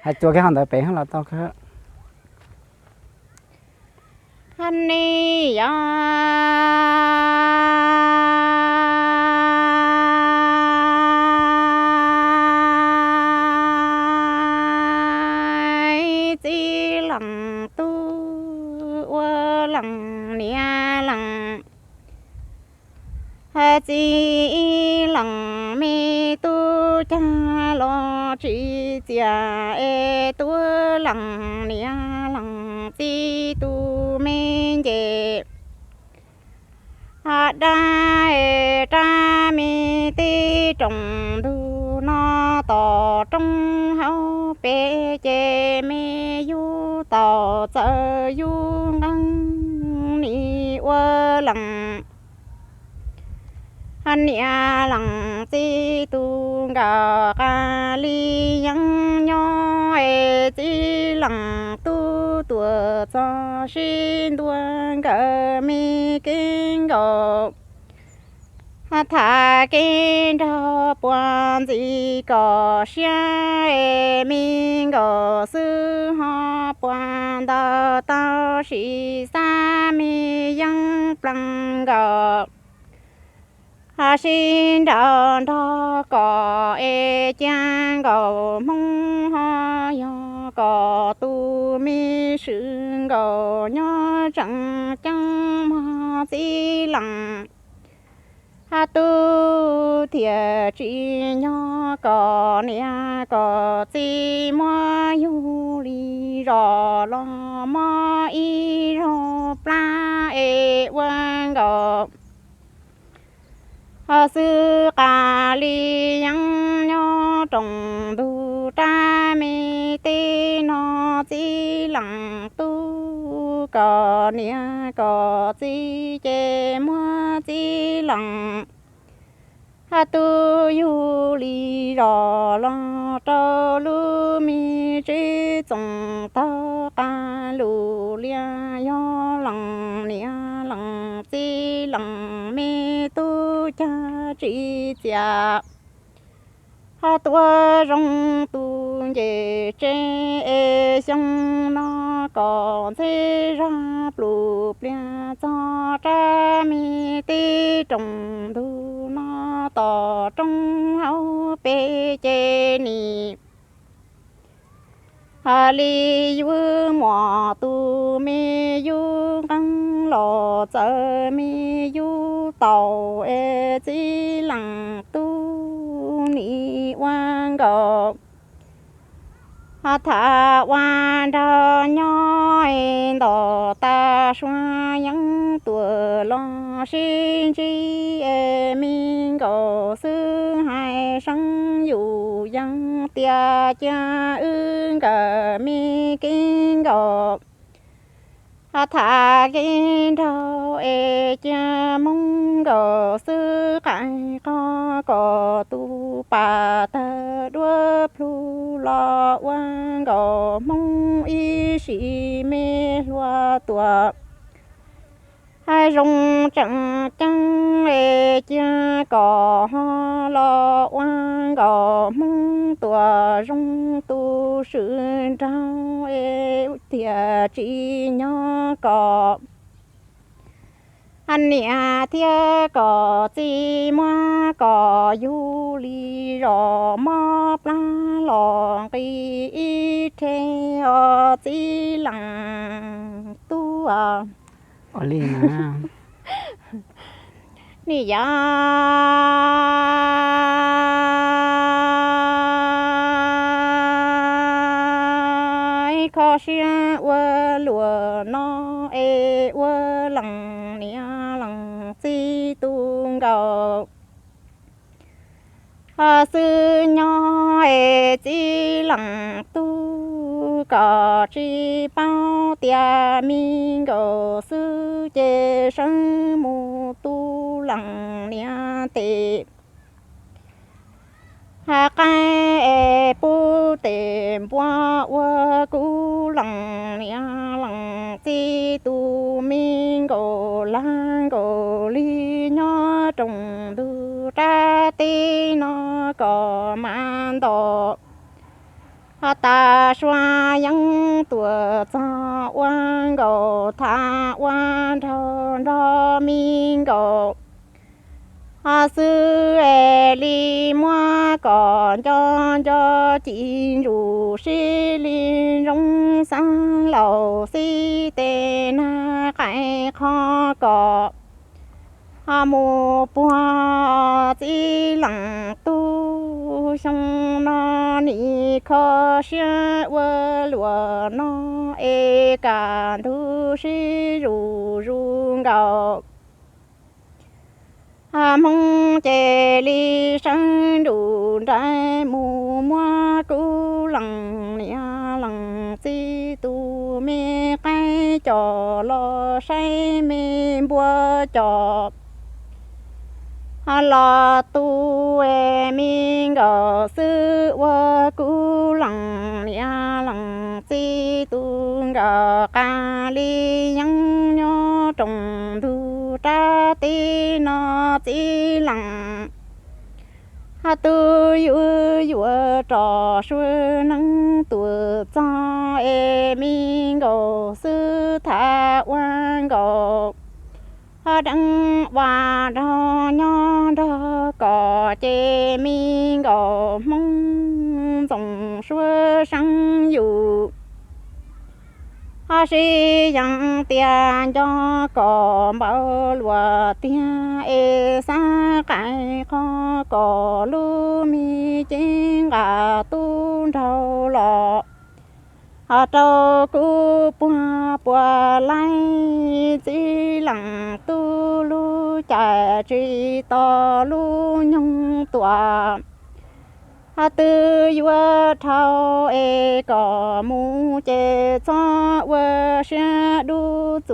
Hais txuas kiag qhov ntawd pem los tau. Nej yog txiv leej tub ua leej niam leej, txiv leej me tub cag los tsis txias es tub leej niam leej txiv tus me nce. Dab es rab me teb rooj ntug no tom roob hauv pes ces me yug tau txawm yug nqeeb nim ua leej niam leej txiv tus nkawd qas li yeeb nyob es txiv leej tub tuaj txog sib ntua nkawd me kev nkaus. Tham kev nraug puag ntxiv kom siab es me nkaus xwb ho puag ntawd tau sim xav me yeeb plees nkaus. Ho sib nraus nrog kom es cia nkaus hmoob ho yog kom tus me swm nkaus nyob tseem ceeb mog txiv leej tub thiaj tsis nyob kom niam kom txiv muab yug li zos los mob ib zaug plab es ua nkaus ho xwb qas li yeeb nyob rooj ntug rab me teb no txiv leej tub kom niam kom txiv ces muab txiv leej tub yug li zos los rau lub me tsev txoos taug qab lus lias yog leej niam leej txiv leej me tub cag tsis txias ho tuaj zoo tus nce tsev es xyoo no kom ntxeb zaj plum pliag txog rab me teb rooj ntug no tom roob hauv pes ces nim ho li yug muaj tus me yug nqeeb los txawm me yug tau es txiv leej tub nim ua nkaus ho tham ua nraug nyob es ntaus tas sua yeeb tuaj los sib ntsib es me nkaus xwb hais seeb yus yeeb tias cia wb nkawd me kev nkaus ho tham kev nraug es cia hmoob nkaus xwb qaij qhov kom tus pas tawg duab plhu los ua nkaus hmoob ib sim me hluas tuaj hais zoo tseem ceeb es cia kom ho los ua nkaus hmoob tuaj zoo tus swm nraug es thiaj tsis nyob kom niam thiab kom txiv muab kom yug li zos mob plab los nqis ib rhe os txiv leej tub. Ua li na. Nim yog ib kho siab ua luaj no es ua leej niam leej txiv tus nkaus ho xwb nyob es txiv leej tub kom tsis paub tias me nkaus xwb ces sawv mus tu leej niam tes ha qaib es pub tes npua ua kuv leej niam leej txiv tus me nkaus lag nkaus li nyob rooj ntug rab teb no kom mas ntaus Ho tas sua yeeb tuam txog ua nkaus, tham ua nraug nrog me nkaus xwb es li muab kom nco nco ci ntsuj sib li zoo xeeb laus xib tes nag qaim qho kom mus puag txiv leem tub xyoo no nim kho siab ua luam no es kam ntug sib zuj zus nkaus. Hmoob ces li sawv nruj nraim mus muab kuv leej niam leej txiv tus me qaib coj los saib, me npua coj los tu es me nkaus xwb ua kuv leej niam leej txiv tus nkawd qas li yeeb nyob rooj ntug rab teb no txiv leej. Ho tus yuav yuav rov sua neeb tuam txog es me nkaus xwb tham ua nkaus. Ho deev ua nraug nyob nrog kom ces me nkaus Hmoob ntxoov suab seeb yus. Ho sib yees tias nco kom npaum luaj tiag es xav qaim qho kom lub me cev nqa tub nraug los ho rau kuv puag puas laib txiv leej tub lub caij tsis tos lub nyoog tuaj. Ho twb yuav dhau es kom mus ces txhob ua siab dub